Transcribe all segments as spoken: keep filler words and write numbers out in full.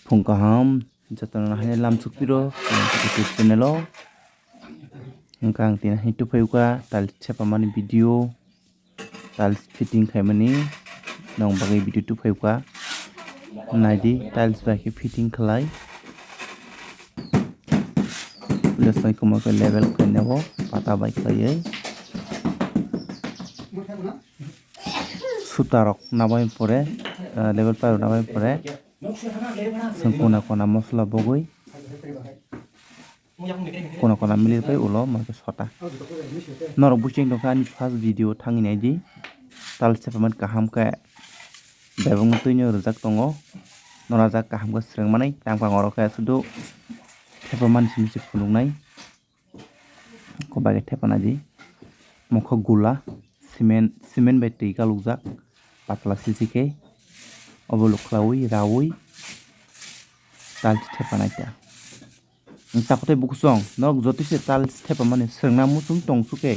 Phung kaham, jotono haino lamsok piro, YouTube channel o. Hwnkha ang tini hai tuphai kha, tiles thepamani video, tiles fitting khaimani, nong bagwi video tuphai kha. Naidi, tiles bai khe fitting khlai. Lesai kwma khe level khainai o, pata bai khlaiwi. Sutarok nabai pore, ah, level five nabai pore, chwng kona kona mosla bogwi, kona kona milir pai ulo ma khe sota. Norok buching tongkha ani first video thangwi naidi, tiles thepamani kaham khe bebakno twino rijak tongo, norajak kaham khe swrwngmani tangpang oro khe sudu thepamani simi se phunuknai. Ko bagwi thepana di. Mokho gula, cement, cement bai twi kalukjak, patla sisi khe. Obo lukhlawi, rawi, tiles thepana kha. Takhwtwi bukusong, norok jotise tiles thepamani swrwngna muchung tongsu khe.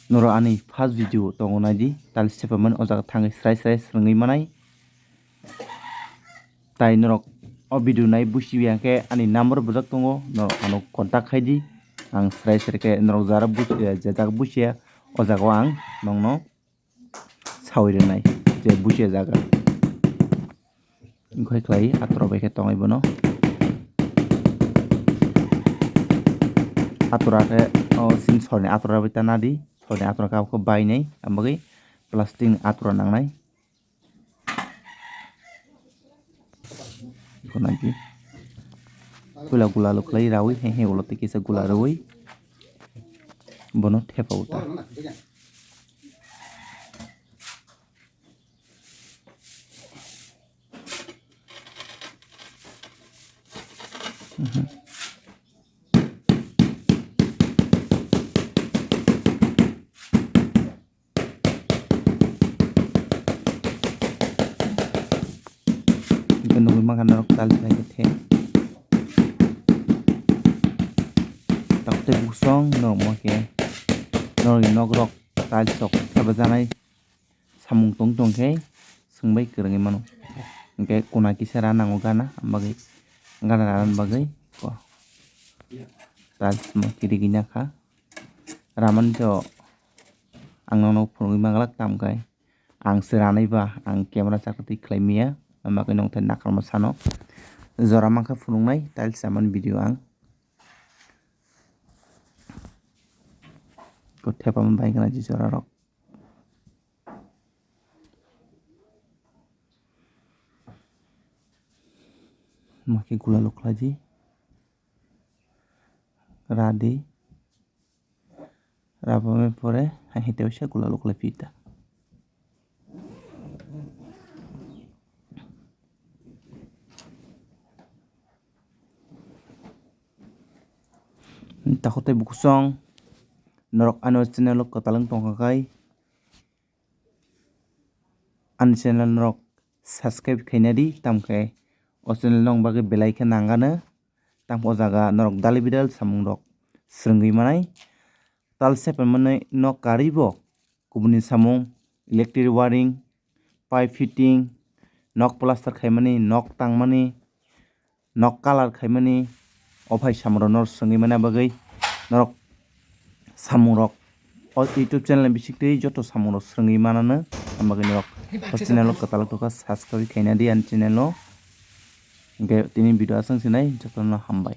Norok ani first video tongo naidi, tiles thepamani o jaga thangwi srai srai swrwngwi manai. Tai norok o video nai buisi ya khe ani number bwjak tongo, norok ano contact khai di. Ang srai srai khe norok jara buisi ya, je jaga buisi ya, o jaga o ang nongno sawi rwnai je buisi ya jaga. Wngkhai khlai atora bai khe tongai bono. Atora khe o sin sorni atora bai ta nadi, sorni atora khe abokhe bainai, ang bagwi plastic ni atora nangnai. Iko naki. Puila gula lukhlai rawi, he he ulo tei kisa gula rawi. Bono thepa uta. Mhm. Hingke nugui manka norok tiles bai khe the. Takte busong norok mo khe norokni nok rok tiles rok thebajaknai samung tong tong khe swngbai kwrwngwi mano. Hingke kuna kisa ra nango gana bagwi, gana rana bagwi tiles mo khe rigwi nakha. Ramani to ang nono phunugwi manglak tamkhe ang se ranai ba ang camera chakri twi khlai maya, ama khe nongthai nakarma sano jora mankha phunuknai tiles ramani video ang ko thepama bai gana ji jora rok. Makhe gula lukhlaidi. Radi. Rabame pore hai hai teisa gula lukhlai pita. Takhuk tei bukusong norok ano channel o kwtal wng tongkha khai. Ani channel norok subscribe khaina di, tamkhe o channel nong bagwi belai khe nangano, tamkhe o jaga norok dali bidal samung rok swrwngwi manai. Tal sepai manwi nok karwi bo kubuni samung, electric wiring, pipe fitting, nok plaster khaimani, nok tangmani, nok colour khaimani, o phai samung rok norok swngwi mani bagwi norok samung rok o YouTube channel ni bisingtwi joto samung rok swrwngwi manano, ang bagwi norok o channel o kwtal tokha subscribe khaina di ani channel o. Hingke tini video aswng sinai, jotono hambai.